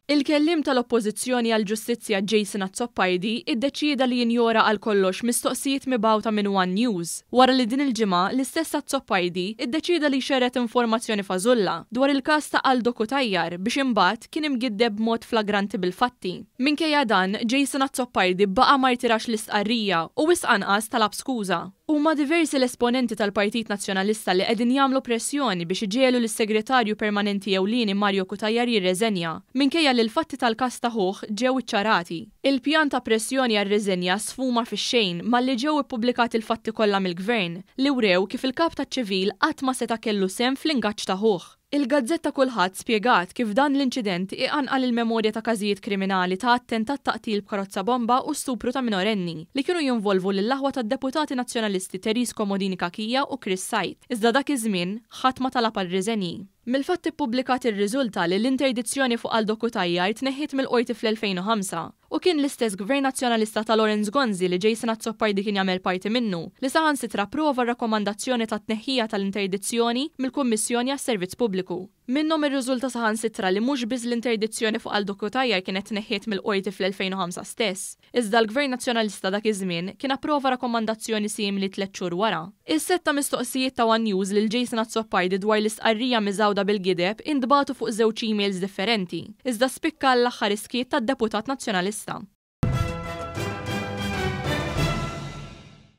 Il-kelliem tal-Oppożizzjoni għall-Ġustizzja Jason Azzopardi iddeċieda li jinjora għal kollox mistoqsijiet mibgħuta minn one News wara li din il-ġimgħa l-istess Azzopardi iddeċieda li jxerred informazzjoni fażulla dwar il-każ ta' Aldo Cutajar biex imbagħad kien imgiddeb b'mod flagranti bil-fatti. Minkejja dan, Jason Azzopardi baqa' ma rtirax l-istqarrija u wisq anqas talab skuża. Huma diversi l-esponenti tal-Partit Nazzjonalista li qegħdin jagħmlu pressjoni biex iġegħlu lis-Segretarju Permanenti Ewlieni Mario Cutajar jirreżenja, minkejja li l-fatti tal-każ ta' ħuh ġew iċċarati. Il-pjan ta' pressjoni għar-riżenja sfuma fix-xejn malli ġew ippubblikati l-fatti kollha mill-Gvern li wrew kif il-Kap taċ-Ċivil qatt ma seta' kellu sehem fl-ingaġġ ta' ħuh. Il-gazzetta Kullħadd spjegat kif dan l-inċident iqanqal il-memorja ta' każijiet kriminali ta' attentat ta' qtil b'karozza bomba u stupru ta' minorenni li kienu jinvolvu lill-aħwa tad-deputati Nazzjonalisti Therese Comodini Cachia u Chris Said, iżda dak iż-żmien ħadd ma talab għal riżenji. Mill-fatti ppubblikati rriżulta li l-interdizzjoni fuq Aldo Cutajar tneħħiet mill-Qorti fl-2005 u kien l-istess Gvern Nazzjonalista ta' Lawrence Gonzi li Jason Azzopardi kien jagħmel parti minnu li saħansitra approva r-rakkomandazzjoni tat-tneħħija tal-interdizzjoni mill-Kummissjoni għas-Servizz Pubbliku. Minnhom irriżulta saħansitra li mhux biss l-interdizzjoni fuq Aldo Cutajar kienet tneħħiet mill-Qorti fl-2005 stess, iżda l-Gvern Nazzjonalista dak iż-żmien kien approva rakkomandazzjoni simili tlett xhur wara. Is-sett ta' mistoqsijiet ta' one News lil Jason Azzopardi dwar l-istqarrija miżgħuda bil-gideb intbagħtu fuq żewġ emails differenti, iżda spikka għall-aħħar is-skiet tad-deputat Nazzjonalista.